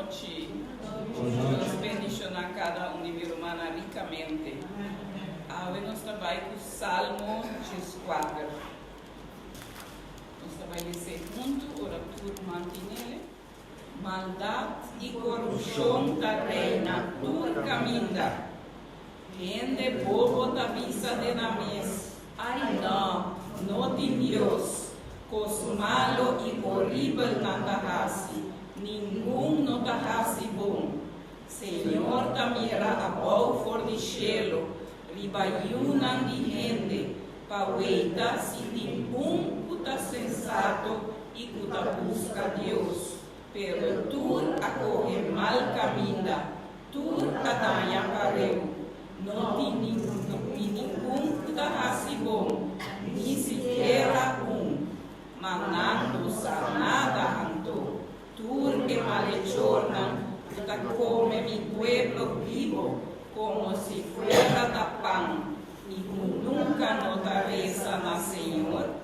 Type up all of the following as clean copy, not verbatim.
nochi. Dios bendishoná kada un di mi rumannan rikamente. Awe nos ta bai ku Salmo 14. Nos ta bai les'é huntu ora tur mantinele. Maldat i korupshon ta reina tur kaminda. Hende bobo ta bisa den nan mes, Ai nò, no tin Dios. Kos malo i horibel nan ta hasi, ningun no ta hasi bon. Señor ta mira abou for di shelu riba yunan di hende pa weita si tin un ku ta sensato i ku ta buska Dios. Pero tur a kohe mal kaminda, tur a daña pareu. No tin ningun ku ta hasi bon, ni sikiera un. Ma nan no sa nada anto. Tur e malechornan ku ta kome mi pueblo bibo komo si fuera ta pan i ku nunka no ta resa na Señor,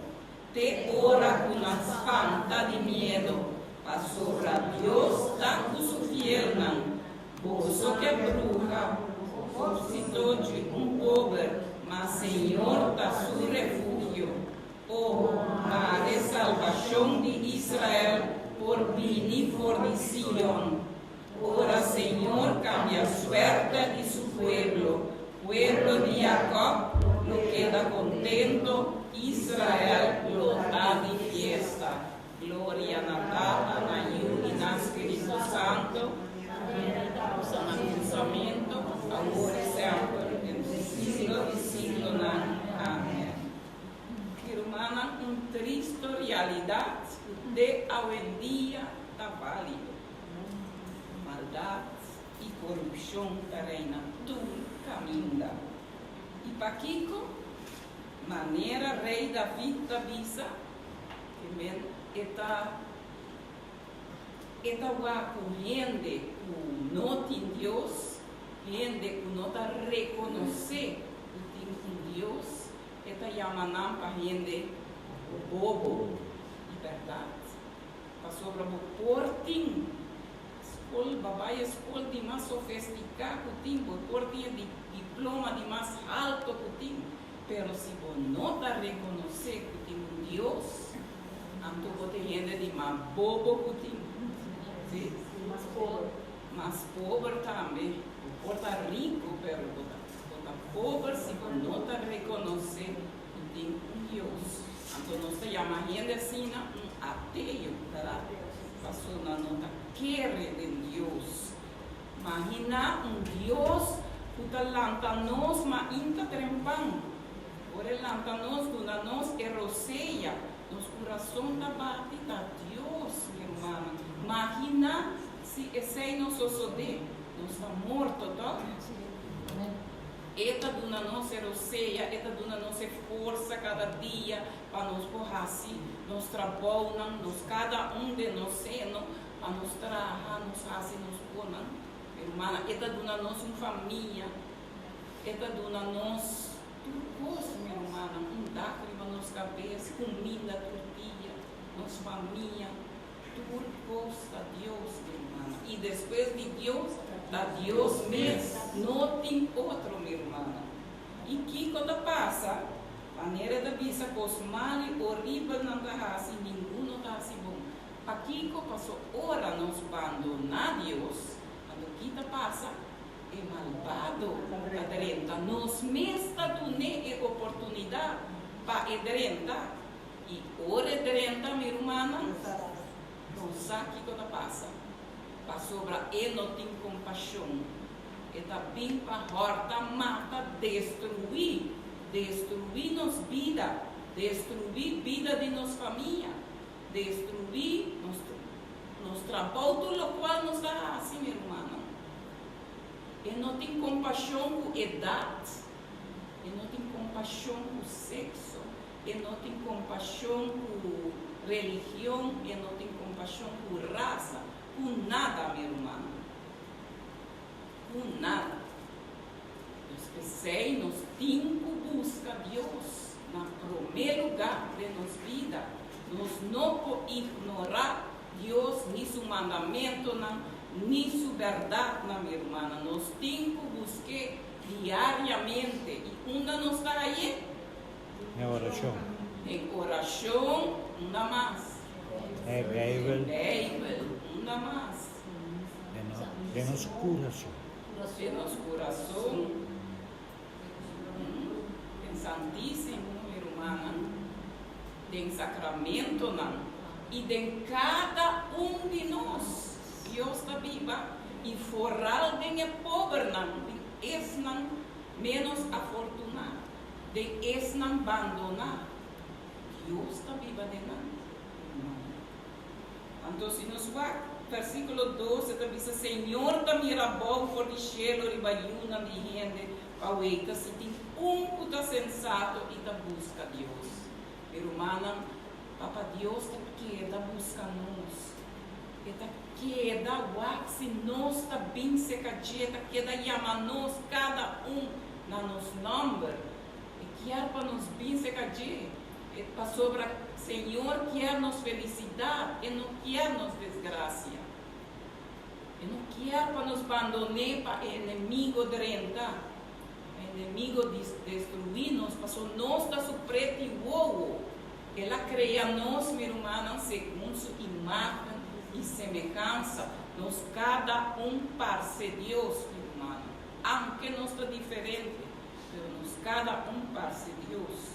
te ora ku nan spanta di miedo, pasobra Dios ta ku su fielnan. Boso ke bruha hopsito dje un pober, ma Señor ta su refugio. O, mare salbashon di Israel por bini for di Sion! Ora Señor kambia suerte di su pueblo, pueblo di Jakòb lo keda kontento, Israel lo ta di fiesta. Gloria na Tata, na Yu i na Spiritu Santo, na kuminsamentu, awor i semper, den tur siglo di siglonan. Amen. Mi rumannan, un tristo realidat ku te awendia ta válido. Maldat i korupshon ta reina tur kaminda. I pakiko? Manera Rei David ta bisa, E men e ta e ta wak ku hende ku no tin Dios, hende ku no ta rekonosé ku tin un Dios, e ta yama nan pa hende bobo. I bèrdat, pasobra bo por tin skol, bo a bai e skol di mas sofestiká ku tin, bo por tin e diploma di mas halto ku tin, Pero si bo no ta rekonosé ku tin un Dios, anto bo ta hende di mas bobo ku tin. Sí? Mas pober. Mas pober tambe. Bo por ta riku, pero bo ta bo ta pober si bo no ta rekonosé ku tin un Dios. Anto nos ta yama hende asina un ateo, bèrdat? Pasobra nan no ta kere den Dios. Maginá un Dios ku ta lanta nos mainta trempan. Ora e lanta nos, duna nos e rosea, nos kurason ta bati, ta Dios, mi rumannan. Maginá si esei no sosodé, nos ta morto, tòg? E ta duna nos e rosea, e ta duna nos e forsa kada dia pa nos por hasi nos trabounan, nos kada un den nos seno, Pa nos traha, nos hasi nos konan. Mi rumannan, e ta duna nos un famia, e ta duna nos tur kos, mi rumannan, un dak riba nos kabes, kuminda tur dia, nos famia, tur kos ta Dios, mi rumannan. I despues di Dios, ta Dios mes, no tin otro, mi rumannan. I kiko ta pasa? Manera e ta bisa kos mal i oribelnan ta hasi, ningun no ta hasi bon. Pakiko? Paso ora nos bandoná Dios, anto ki ta pasa? E malbado ta drenta. Nos mes ta dun'é e oportunidat pa e drenta. I ora e drenta, mi rumannan, nos sa kiko ta pasa. Pasobra e no tin kompashon. E ta bin pa hòrta, mata, destruí, destruí nos bida, destruí bida di nos famia. Destruí nos nos trabou tur lokual nos ta hasi, mi rumannan. E no tin kompashon ku edat, e no tin kompashon ku sekso, e no tin kompashon ku religion, e no tin kompashon ku rasa, ku nada, mi rumannan. Ku nada. Nos p'esei nos tin ku buska Dios na promé lugá den nos bida. Nos no por ignorá Dios ni su mandamentonan. ni su bèrdatnan, mi rumannan. Nos tin ku busk'é diariamente. I unda nos ta hañ'é? Den orashon. Den orashon, unda mas? Den Beibel. Den Beibel, unda mas? Den nos kurason. Den nos kurason. Den Santísimo, mi rumannan, den sakramentonan i den kada un di nos, Dios ta biba i foral den e pobernan, den esnan ménos afortuná, den esnan bandoná. Dios ta biba den nan, rumannan. Anto si nos wak versikulo 12 e ta bisa, Señor ta mira abou for di shelu riba yunan di hende pa weita si tin un ku ta sensato i ta buska Dios. Mi rumannan, Papa Dios ta keda buska nos. E ta keda wak si nos ta bin seka dje, ta keda yama nos kada un na nos nòmber. E kier pa nos bin seka dje. E pasobra Señor kier nos felisidat, e no kier nos desgrasia. E no kier pa nos bandoné pa e enemigo drenta, pa e enemigo destruí nos, paso nos ta su preti wowo. El a krea nos, mi rumannan, segun su imágen i semehansa. Nos kada un parse Dios, mi rumannan, aunke nos ta diferente, pero nos kada un parse Dios.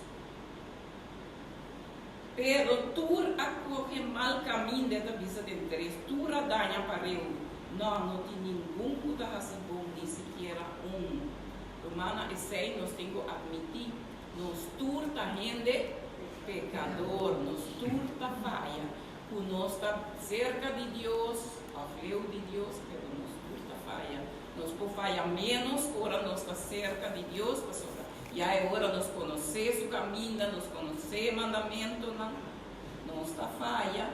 Pero tur a kohe mal kaminda, e ta bisa den tres, tur a daña pareu. No, no tin ningun ku ta hasi bon, ni sikiera un. Rumannan, esei nos tin ku atmití, nos tur ta hende pekador, nos tur ta faya. Ku nos ta serka di Dios òf leu di Dios, pero nos tur ta faya. Nos por faya ménos ora nos ta serka di Dios, pasobra Ya e ora nos konosé su kaminda, nos konosé e mandamentonan, nos ta faya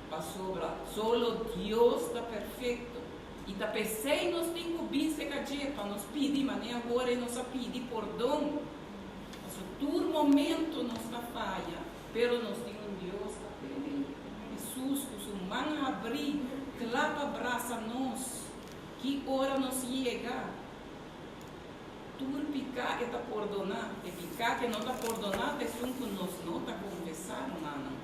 pasobra solo Dios ta perfekto. I ta p'esei nos tin ku bin serka dje pa nos pidi manera awor e nos a pidi pordon. Pasobra tur momento nos ta faya, pero nos tin un Dios ta p'e Hesus ku su man habrí kla pa brasa nos ki ora nos yega. Tur piká e ta pordoná, e piká ke no ta pordoná ta esun ku nos no ta konfesá, rumannan.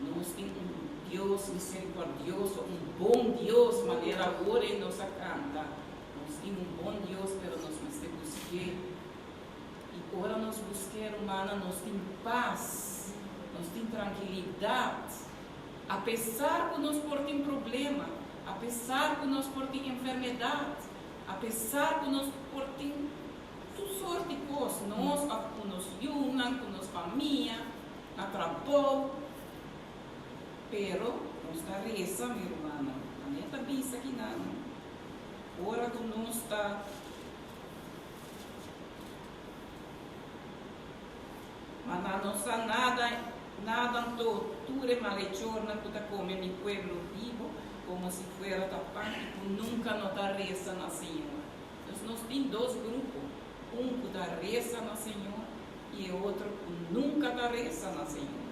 Nos tin un Dios miserikòrdioso, un bon Dios, manera awor ei nos a kanta. Nos tin un bon Dios, pero nos mester busk'é. I ora nos busk'é, rumannan, nos tin pas, nos tin trankilidat. Apesar ku nos por tin problema, apesar ku nos por tin enfermedat, apesar ku nos por tin tur sort di kos, nos òf ku nos yunan, ku nos famia, na trabou, pero nos ta resa, mi rumannan. Manera ta bisa kinan, ora ku nos ta. Ma nan no sa nada, nada anto tur e malechornan ku ta kome mi pueblo bibo komo si fuera ta pan i ku nunka no ta resa na Señor. Dus nos tin dos grupo, un ku ta resa na Señor i e otro ku nunka ta resa na Señor.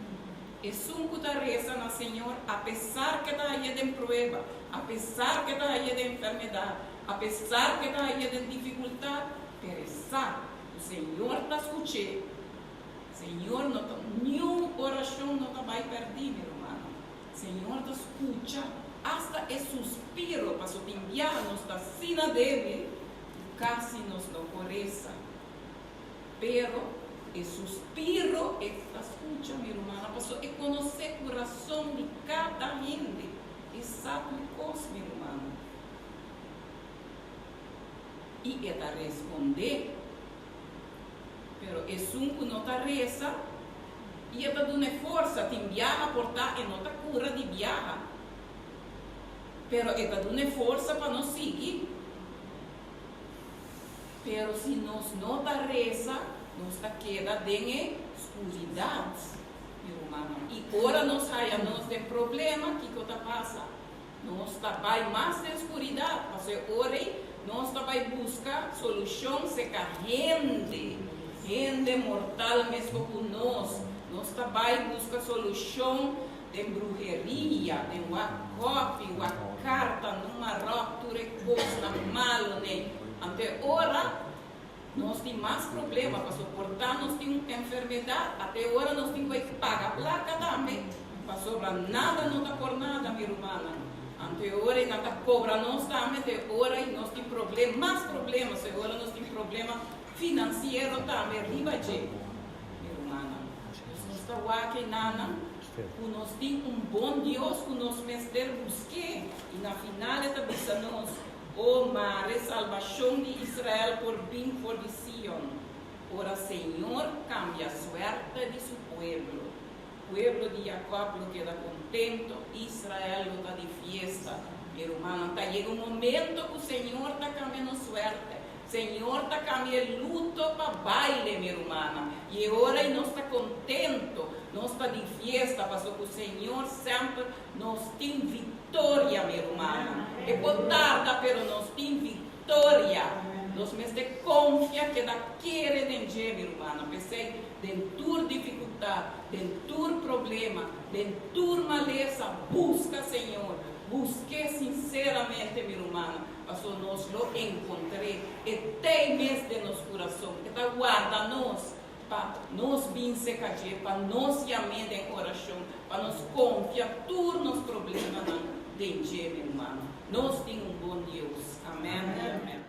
Esun ku ta resa na Señor apesar ke ta haye den prueba, apesar ke ta haye den enfermedat, apesar ke ta haye den difikultat, pero e sa Ku Señor ta skuch'é. Señor no ta, niun orashon no ta bai pèrdí, mi rumannan. Señor ta skucha asta e suspiro, paso tin biaha nos ta asina débil ku kasi nos no por resa. Pero e suspiro e ta skucha, mi rumannan, paso e konosé kurason di kada hende. E sa tur kos, mi rumannan. I e ta respondé. Pero esun ku no ta resa, i e ta duna e forsa, tin biaha por ta e no ta kura di biaha, pero e ta duna e forsa pa nos sigui. Pero si nos no ta resa, nos ta keda den e skuridat, mi rumannan. I ora nos haya nos den problema, kiko ta pasa? Nos ta bai mas den skuridat, pasobra e ora ei nos ta bai buska solushon seka hende, hende mortal mesko ku nos. Nos ta bai buska solushon den bruheria. dia den wak kòfi, wak karta, numa ròp tur e kosnan malu nei. Anto e ora nos tin mas problema pasobra por ta nos tin un enfermedat, ata e ora nos tin ku bai paga plaka tambe pasobra nada no ta por nada, mi rumannan. Anto e ora ei nan ta kobra nos tambe, anto e ora ei nos tin problem, mas problema, so e ora nos tin problema finansiero tambe riba dje, mi rumannan. Nos no sta wak enanan ku nos tin un bon Dios ku nos mester busk'é, i na final e ta bisa nos, O mare salbashon di Israel por bin for di Sion, ora Señor kambia suerte di su pueblo. Pueblo di Jakòb lo keda kontento, Israel lo ta di fiesta. Mi rumannan, ta yega un momento ku Señor ta kambia nos suerte. Señor ta cambia e luto pa baile, mi rumannan, y e ora y nos ta contento, nos ta di fiesta, paso cu Señor semper nos tin victoria, mi rumannan. E por tarda, pero nos tin victoria. Nos mester confia, keda kere den dje, mi rumannan. P'esey, den tur dificultad, den tur problema, den tur malesa, busca Señor, busque sinceramente, mi rumannan. Paso nos lo encontr'é e tei mes den nos curason. E ta warda nos pa nos bin seca dje, pa nos yam'é den oracion, pa nos confia tur nos problemanan den dje, mi rumannan. Nos tin un bon Dios. Amen y amen.